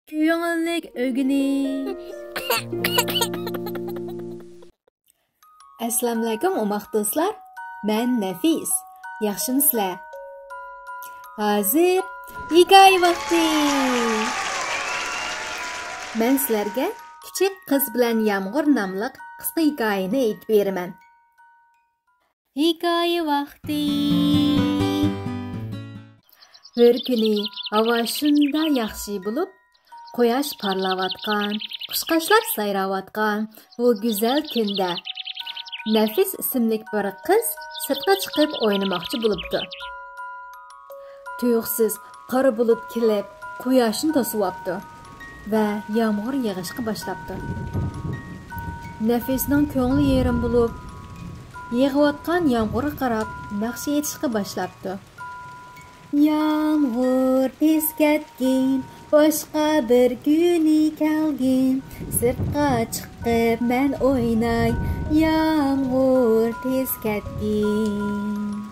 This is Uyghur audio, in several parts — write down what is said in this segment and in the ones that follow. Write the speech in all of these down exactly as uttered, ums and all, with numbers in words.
كۆڭۈللۈك ئۆگىنىش. ئەسسالامۇئەلەيكۇم، ئوماق دوستلار. مەن نەفىس. ياخشىمۇسىلەر؟ ھازىر ھېكايە ۋاقتى. مەن سىلەرگە كىچىك قىز بىلەن يامغۇر ناملىق قىسقا ھېكايىنى ئېيتىپ بېرىمەن. ھېكايە ۋاقتى. بىر كۈنى ھاۋا شۇنداق ياخشى بولۇپ، قۇياش پارلاۋاتقان، قۇشقاچلار سايراۋاتقان بۇ گۈزەل كۈندە نەفىس ئىسىملىك بىر قىز سىرتقا چىقىپ ئوينىماقچى بولۇپتۇ. تۇيۇقسىز قارا بۇلۇت كېلىپ، قۇياشنى توسۇۋاپتۇ ۋە يامغۇر يېغىشقا باشلاپتۇ. نەفىسنىڭ كۆڭلى يېرىم بولۇپ، يېغىۋاتقان يامغۇرغا قاراپ ناخشا ئېيتىشقا باشلاپتۇ. يامغۇر تېز كەتكىن، باشقا بىر كۈنى كەلگىن، سىرتقا چىقىپ مەن ئويناي، يامغۇر تېز كەتكىن.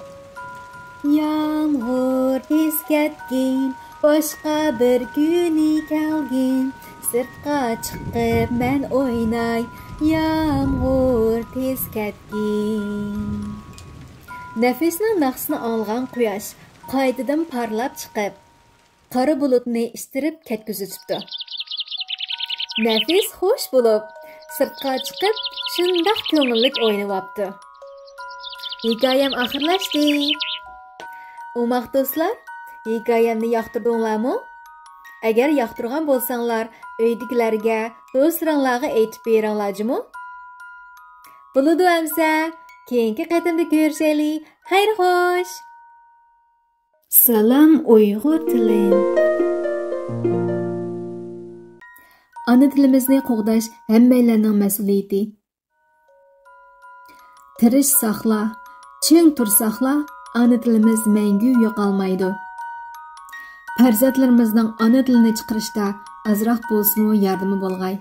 يامغۇر تېز كەتكىن، باشقا بىر كۈنى كەلگىن، سىرتقا چىقىپ مەن ئويناي، يامغۇر تېز كەتكىن. نەفىسنىڭ ناخشىسىنى ئاڭلىغان قۇياش قايتىدىن پارلاپ چىقىپ، قارا بۇلۇتنى ئىتتىرىپ كەتكۈزۈۋېتىپتۇ. نەفىس خۇش بولۇپ، سىرتقا چىقىپ، شۇنداق كۆڭۈللۈك ئوينىۋاپتۇ. ھېكايەم ئاخىرلاشتى. ئوماق دوستلار، ھېكايەمنى ياقتۇردۇڭلارمۇ؟ ئەگەر ياقتۇرغان بولساڭلار، ئۆيدىكىلەرگە، دوستلىرىڭلارغا ئېيتىپ بېرىڭلار جۇمۇ. بولىدۇ ئەمسە، كېيىنكى قېتىمدا كۆرۈشەيلى. خەير خوش! سالام ئۇيغۇر تىلى. ئانا تىلىمىزنى قوغداش ھەممەيلەننىڭ مەسئۇلىيىتى. تىرىشساقلا، چىڭ تۇرساقلا، ئانا تىلىمىز مەڭگۈ يوقالمايدۇ. پەرزەنتلىرىمىزنىڭ ئانا تىلىنى چىقىرىشتا ئازراق بولسىمۇ ياردىمى بولغاي.